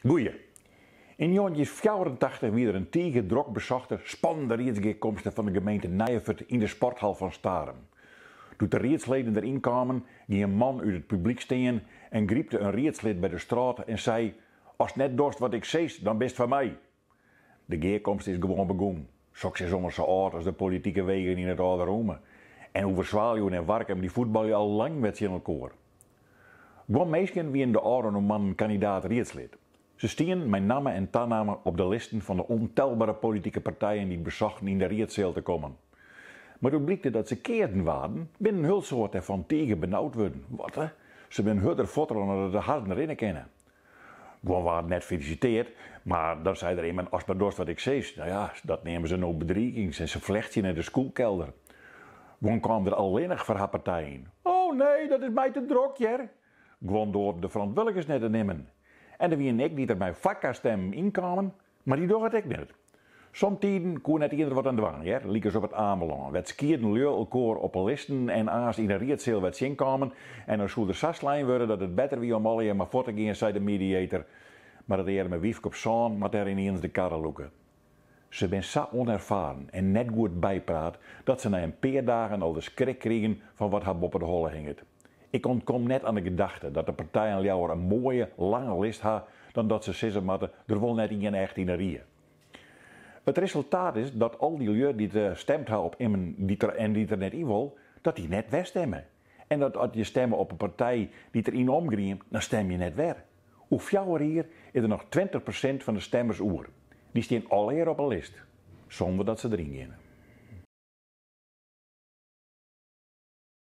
Goeie. Yn njoggentjinhûndertfjouwerentachtich wie der in tige drok besochte, spannende riedsgearkomste fan de gemeente Nijefurd yn de sporthal fan Starum. Doe't de riedsleden der ynkamen, gie in man út it publyk stean en grypte in riedslid by de strôt en sei, Ast net dochst wat ik sis, dan bist foar my. De gearkomste is gewoan begûn. Soks is ommers sa âld as de politike wegen yn it âlde Rome. En Oeverswaluwen en Warkum dy fuotbalje al lang wer tsjin elkoar. Guon minsken wienen de ôfrûne moannen kandidaat riedslid. Se stienen mei namme en tanamme op de listen fan de ontelbere politike partijen dy't besochten yn de riedseal te kommen. Mar doe't blykte dat se keazen waarden, binne in hiel soad dêrfan tige benaud wurden. Watte? Se binne hurder fuortrûn as dat de hazzen rinne kinne. Guon waarden net felisiteard, mar dan sei der immen, ast mar dochst wat ik sis. No ja, dat neame se no bedrigings en se flechtsje nei de skûlkelder. Guon kamen der allinnich foar har partij yn. Oh nee, dat is my te drok hear. Guon doarden de ferantwurdlikens net te nimmen. En der wienen ek dy't der mei foarkarstemmen ynkamen, mar dy dogge it ek net. Somtiden koe net ien der wat oan dwaan, hear, lykas op It Amelân, wêr't skieden lju elkoar op 'e listen en aanst yn 'e riedseal wer tsjinkamen en dan soe der sa slein wurde dat it better wie om allegear mar fuort te gean, sei de mediator. Mar it earme wyfke op sân moat dêr yniens de karre lûke. Se bin sa onerfaren en net goed bypraat dat se nei in pear dagen al de skrik krigen fan wat har boppe de holle hinget. Ik ûntkom net oan de gedachte dat de partijen leaver in moaie, lange list ha dan dat se sizze moatte der wol net ien echt yn 'e rie. It resultaat is dat al dy lju dy't stemd ha op immen dy't der en dy't der net yn wol, dat dy net wer stimme. En dat as je stimme op in partij dy't der yn omgriemt, dan stim je net wer. Oer fjouwer jier is der noch 20% fan de stemmers oer. Dy stean allegear op 'e list, sûnder dat se deryn geane.